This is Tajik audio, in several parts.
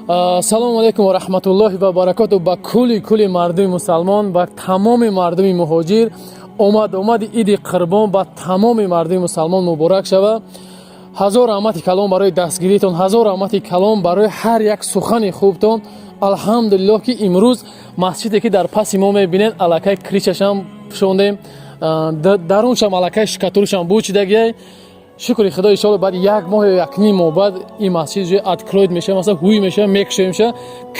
Ассалому алайкум ва раҳматуллоҳи ва баракоту ба кулли кулли мардуми мусалмон, ба тамоми мардуми муҳоҷир. Омад омади Иди Қурбон ба тамоми мардуми мусалмон муборак шава. Ҳазор раҳмати калон барои дастгиритон, ҳазор раҳмати калон барои ҳар як сухани хубтон. Алҳамдулиллоҳ, ки имрӯз масҷиде, ки дар паси мо мебинед, аллакай крыша шам пӯшондем, даруншам аллакай штукатурка шам бучидагиай. Шукри Худо, иншоалло, баъд як моҳ ё якним моҳ баъд ин масҷид ҷои откроет мешава, масалан, ҳуй мешава, мекушоемша.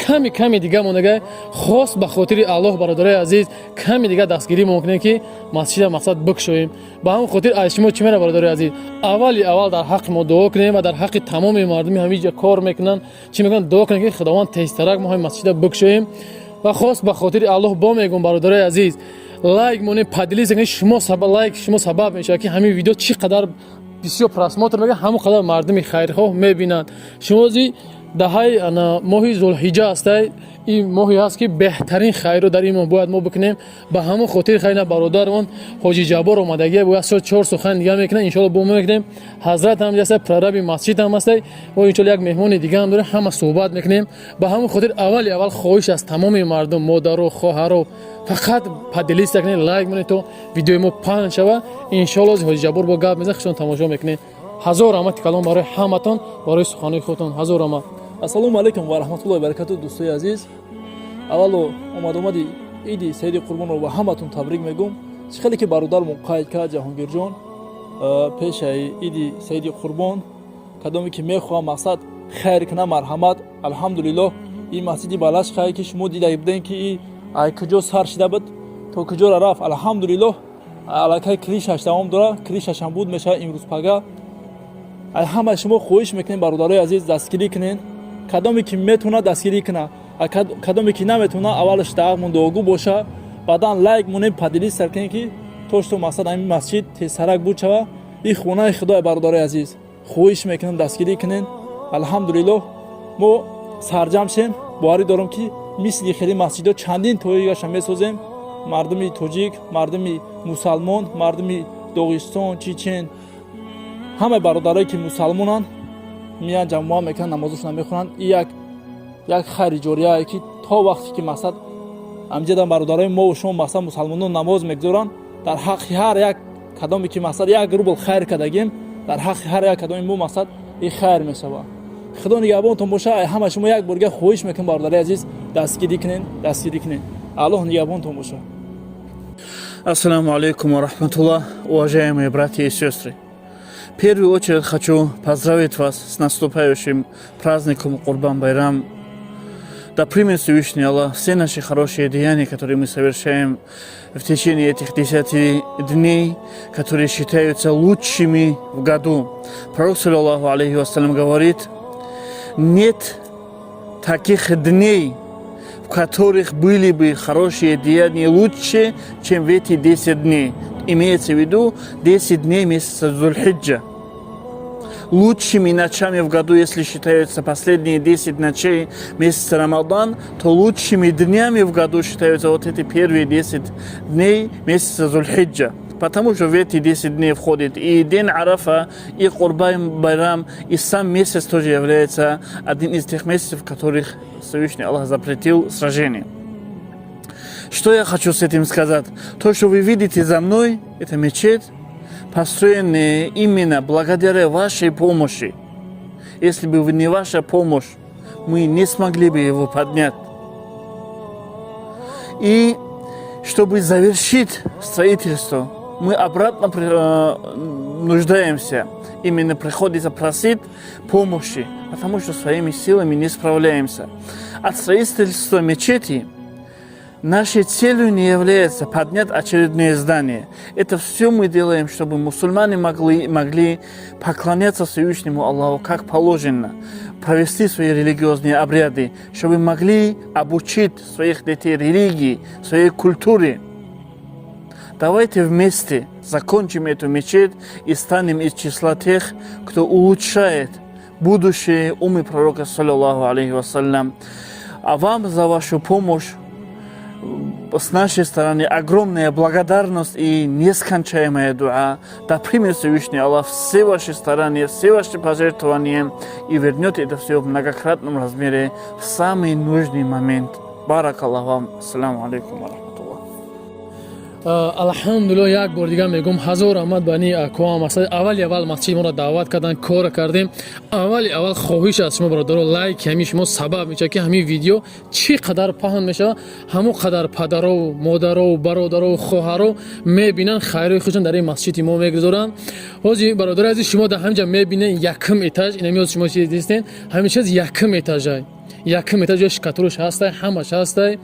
Ками ками дига мондага. Хос ба хотири Аллоҳ, бародарои азиз, ками дига дастгирӣ мекунем, ки масҷида, мақсад, бикушоем. Ба ҳамон хотир аз шумо чӣ мера, бародарои азиз? Аввали аввал дар ҳаққи мо дуо кунем ва дар ҳаққи тамоми мардуми ҳамиҷа кор мекунанд, чӣ мекунанд, дуо кунем, ки Худованд тезтарак мо ҳамин масҷида бикушоем. Ва хос ба хотири Аллоҳ бо мегӯм, бародарои азиз, лайк монед, поделиться кунед. Шумо лайк шумо сабаб мешавад, ки ҳамин видео чӣ қадар бисёр просмотр мегирад, ҳамон қадар мардуми хайрхоҳ мебинанд. Шумо зи даҳаи моҳи Зулҳиҷа ҳастай, ин моҳе ҳаст, ки беҳтарин хайрро дар ин моҳ бояд мо бикунем. Ба ҳамон хотир хайна бародармон Ҳоҷи Ҷаббор омадагия, бояд со чор сухан дига мекунад, иншоалло, бо мо мекунем. Ҳазрат ҳам ҳастай, прораби масҷид ҳам ҳастай ва иншоалло як меҳмони дига ҳам дорем, ҳама суҳбат мекунем. Ба ҳамон хотир аввали аввал хоҳиш аз тамоми мардум, модару хоҳаро, фақат поделиться кунед, лайк монед, то видеои мо паҳн шава. Иншоалло, Ҳоҷи Ҷаббор бо гап мезанад, худшон тамошо мекунед. Ҳазор раҳмати калон барои ҳаматон, барои суханои худтон. Ҳазор раҳмат. Ассалому алайкум ва раҳматуллоҳи баракату, дӯстои азиз. Аввало омадомади Иди Саиди Қурбонро ба ҳаматон табрик мегӯм. Чӣ хеле ки бародармон қайд кард, Ҷаҳонгирҷон, пешаи Иди Саиди Қурбон кадоме ки мехоҳам, мақсад, хайр кунам, марҳамат. Алҳамдулиллоҳ, ин масҷиди Балашхае, ки шумо дида будем, ки ай куҷо сар шида буд, то куҷора рафт, алҳамдулиллоҳ, аллакай крыша ш давом дора, крыша шам буд мешавад имрӯз пага. Ай ҳама шумо хоҳиш мекунем, бародарои азиз, дастгирӣ кунед. Кадоме ки метавонад, дастгирӣ кунад, кадоме ки наметавонад, аввалаш даъмон дуогӯ боша, баъдан лайк монем, поделиться кунем, ки то что, мақсад, ҳамин масҷид тезсарак буд шава. И хонаи Худое, бародарои азиз, хоҳиш мекунам, дастгирӣ кунед. Алҳамдулиллоҳ, мо сарҷам шем, боварӣ дорам, ки мисли хеле масҷидҳо чандин тоигаша месозем. Мардуми тоҷик, мардуми мусалмон, мардуми Доғистон, Чечен, ҳамаи бародарое, ки мусалмонанд, меян, ҷамоа мекунанд, намозошона мехонанд. И як хайри ҷорияе, ки то вақте ки, мақсад, амҷадан бародарои мо шумо, мақсад, мусалмонон намоз мегузоранд, дар ҳаққи ҳар як кадоме ки, мақсад, 1 рубл хайр кардагем, дар ҳаққи ҳар як кадоми мо, мақсад, и хайр мешавад. Худо нигаҳбонтон боша. Ҳама шумо як борга хоҳиш мекунем, бародари азиз, дастгирӣ кунед, дастгирӣ кунед. Аллоҳ нигаҳбонтон боша. Ассаламу алейкум ва рахматуллах, уважаемые братья и сестры. В первую очередь хочу поздравить вас с наступающим праздником Курбан Байрам. Да примет Всевышний Аллах все наши хорошие деяния, которые мы совершаем в течение этих 10 дней, которые считаются лучшими в году. Пророк, саллаллаху алейхи вассалям, говорит: нет таких дней, в которых были бы хорошие деяния лучше, чем в эти 10 дней. Имеется в виду 10 дней месяца Зульхиджа. Лучшими ночами в году, если считаются последние 10 ночей месяца Рамадан, то лучшими днями в году считаются вот эти первые 10 дней месяца Зульхиджа. Потому что в эти 10 дней входит и день Арафа, и Курбан Байрам, и сам месяц тоже является одним из тех месяцев, в которых Всевышний Аллах запретил сражение. Что я хочу с этим сказать? То, что вы видите за мной, это мечеть, построенная именно благодаря вашей помощи. Если бы не ваша помощь, мы не смогли бы его поднять. И чтобы завершить строительство, мы обратно нуждаемся. Именно приходится просить помощи, потому что своими силами не справляемся. От строительства мечети нашей целью не является поднять очередное здание. Это все мы делаем, чтобы мусульмане могли поклоняться Всевышнему Аллаху как положено, провести свои религиозные обряды, чтобы могли обучить своих детей религии, своей культуре. Давайте вместе закончим эту мечеть и станем из числа тех, кто улучшает будущее уммы пророка, саллаллаху алейхи вассалям. А вам за вашу помощь С нашей стороны огромная благодарность и нескончаемая дуа. Да примет Всевышний Аллах все ваши старания, все ваши пожертвования и вернет это все в многократном размере в самый нужный момент. Баракаллах вам. Ассаламу алейкум ва рахматуллах. Алҳамдулилла, як бор дигар мегӯм, ҳазор раҳмат ба ни акоам. Масалан, аввали аввал масҷид моро даъват кардан, кор кардем. Аввали аввал хоҳиш аз шумо, бародаро, лайк ҳамин шумо сабаб мешавад, ки ҳамин видео чӣ қадар паҳн мешавад, ҳамон қадар падарову модарову бародарову хоҳаро мебинанд, хайрои худшон дар ин масҷиди мо мегузоранд. Ҳозир, бародари азиз, шумо дар ҳамин ҷа мебинед якум этаж. Инами ҳозир шумо чиз дистен, ҳамин чиз якум этажай, якум этаж, ҷои штукатуркаш ҳастай, ҳамаш ҳастай.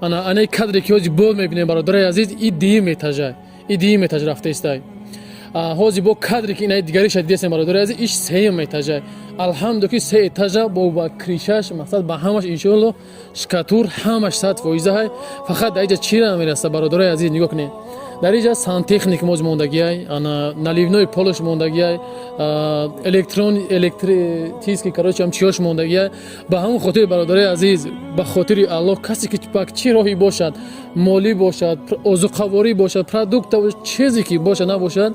Ана анаи кадре ки ҳозир боз мебинем, бародари азиз, и дуюм этажай, и дуюм этаж рафта истай. Ҳозир бо кадре ки инаи дигариша дидесем, бародари азиз, иш сеюм этажай. Алҳамду ки се этажа бо ба крышаш, мақсад, ба ҳамаш иншоалло штукатур ҳамаш 100%-ҳай. Фақат дар иҷа чира намераста, бародарои азиз, нигоҳ кунед, дар иҷа сантехник моз мондагиай, ана наливной полш мондагиай, электрон электрический, короче, ҳам чиёш мондагиай. Ба ҳамон хотири, бародарои азиз, ба хотири Аллоҳ, касе ки ба чӣ роҳӣ бошад, молӣ бошад, озуқаворӣ бошад, продукта, чизе ки бошад, набошад,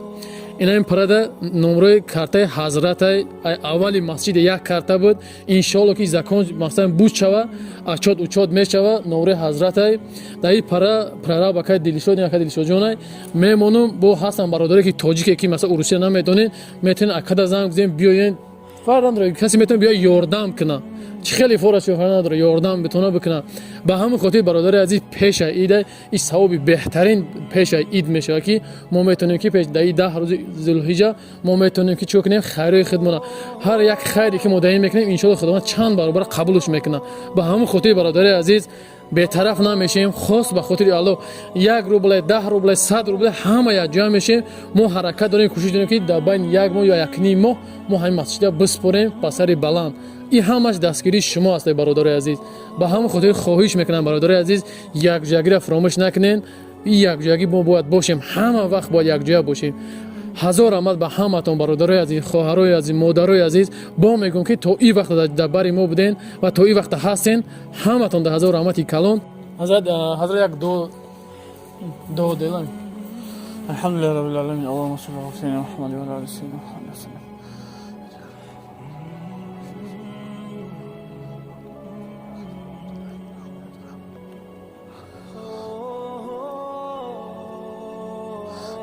инаин парада номрои картаи ҳазратай. Аввали масҷиде як карта буд. Иншоалло ки закон, масалан, буд шава, отчёт учёт мешава, номрои ҳазратай дар ин пара прораб акай Дилшод, акай Дилшодҷонай мемонум. Бо ҳастан бародаре ки тоҷике, ки масалан урусия наметонед, метавонед акада занг бизанед, биёен. Фарқ надорад, касе метавонад биёяд, ёрдам кунад, чӣ хеле фораш фарқ надорад, ёрдам битона бикунад. Ба ҳамин хотир, бародари азиз, пеша ида ин савоби беҳтарин пеша ид мешавад, ки мо метавонем, ки пеш дар и 10 рӯзи зулҳиҷа мо метавонем ки чӣ кунем, хайрои худмона. Ҳар як хайре ки мо даин мекунем, иншоалло, Худованд чанд баробар қабулш мекунад. Ба ҳамин хотир, бародари азиз, бетараф намешем. Хос ба хотири Аллоҳ 1 рубле, 10 рубле, 100 рубле, ҳама якҷоя мешем. Мо ҳаракат дорем, кӯшиш дорем, ки дар байни як моҳ ё якним моҳ мо ҳамин масҷида биспорем ба сари баланд. Ин ҳамаш дастгирии шумо аст, бародарои азиз. Ба ҳамин хотир хоҳиш мекунам, бародарои азиз, якҷоягиро фаромӯш накунед. Ин якҷоягӣ мо бояд бошем, ҳама вақт бояд якҷоя бошем. Ҳазор раҳмат ба ҳаматон, бародарои азиз, хоҳарои азиз, модарои азиз. Бо мегӯм, ки то ин вақт дар бари мо буден ва то ин вақта ҳастен, ҳаматон да ҳазор раҳмати калон. Ҳазрат, ҳазрат, як дуо делаем. Алхамдулиллах раббил аламин. Аллахумма салли аля саййидина Мухаммад ва аля али саййидина Мухаммад.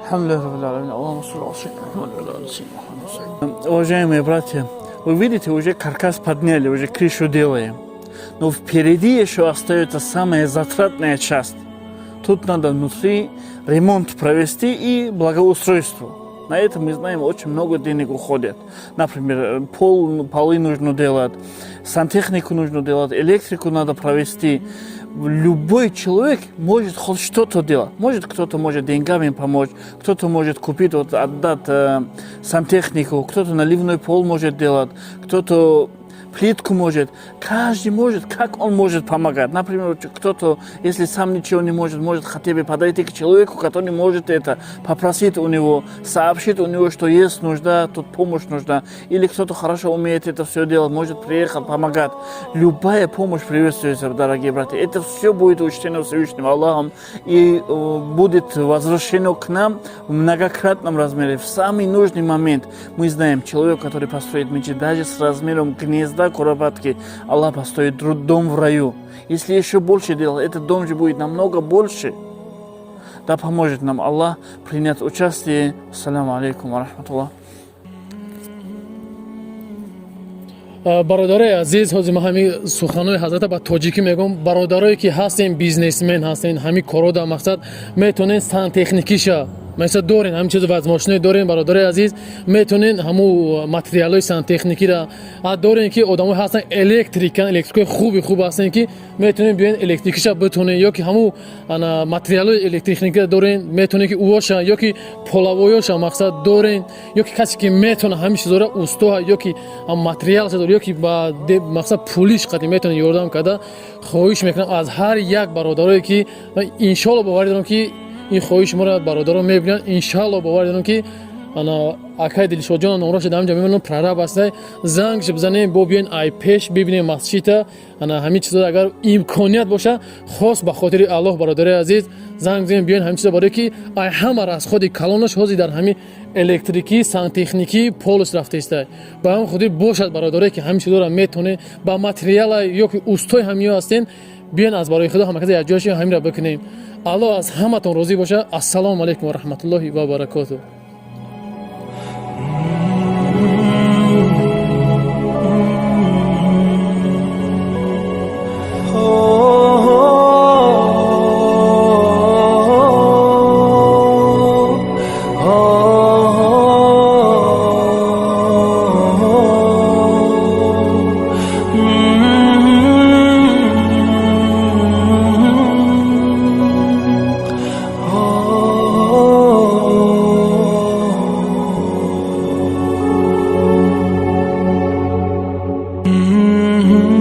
Алхамдулиллах раббил аламин. Аллахумма салли аля саййидина Мухаммад ва аля али саййидина Мухаммад. Уважаемые братья, вы видите, уже каркас подняли, уже крышу делаем. Но впереди еще остается самая затратная часть. Тут надо внутри ремонт провести и благоустройство. На это, мы знаем, очень много денег уходит. Например, полы нужно делать, сантехнику нужно делать, электрику надо провести. Любой человек может хоть что-то делать. Может, кто-то может деньгами помочь, кто-то может купить, вот, отдать сантехнику, кто-то наливной пол может делать, кто-то плитку может. Каждый может, как он может помогать. Например, кто-то, если сам ничего не может, может хотя бы подойти к человеку, который может это, попросить у него, сообщить у него, что есть нужда, тут помощь нужна. Или кто-то хорошо умеет это все делать, может приехать, помогать. Любая помощь приветствуется, дорогие братья. Это все будет учтено Всевышним Аллахом и будет возвращено к нам в многократном размере, в самый нужный момент. Мы знаем, человек, который построит мечеть, даже с размером гнезда куропатки, Аллах построит дом в раю. Если еще больше делать, этот дом же будет намного больше. Да поможет нам Аллах принять участие. Ассаламу алейкум ва рахматуллах. Бародарои азиз, ҳозир ман ҳамин суханои ҳазрата ба тоҷикӣ мегӯм. Бародарое ки ҳастем, бизнесмен ҳастем, ҳамин коро дар мақсад метавонед сантехникиша, масалан, дорен, ҳамин чизо возможно дорен, бародарои азиз, метавонен ҳамун материалҳои сантехникиро дорен, ки одамое ҳастан электрикан, электрикои хуби хуб ҳастен, ки метавонен биёен, электрикиша битонен, ё ки ҳамун ана материалҳои электрикникиро дорен, метавонен ки уоша, ё ки половойоша, мақсад, дорен, ё ки касе ки метавона ҳамин чизоро, устоҳа, ё ки материалша дор, ё ки ба мақсад пулиш қати метавонен ёрдам карда. Хоҳиш мекунам аз ҳар як бародарое, ки иншоалло боварӣ дорам, ки ин хоҳиши моро бародарон мебинанд. Иншоалло, боварӣ дорам, ки Ана акай Дилшодҷон номроша дар ҳамҷа мемонам, прораб ҳастай, зангш бизанем, бо биёен ай пеш бибинем масҷида. Ана ҳамин чизо агар имконият боша, хос ба хотири Аллоҳ, бародари азиз, занг бизанем, биёен ҳамин чизо, барое ки ай ҳама расходи калонаш ҳозир дар ҳамин электрикӣ, сантехникӣ полис рафтаистай. Ба ҳамин хотир бошад, бародаре ки ҳамин чизоро метонед, ба материала ё ки устои ҳамиё ҳастен, биёен, аз барои Худо ҳамакаса якҷоя ҳаминро бикунем. Аллоҳ аз ҳаматон розӣ боша. Ассалому алайкум ва раҳматуллоҳи ва баракотуҳ. Mm-hmm.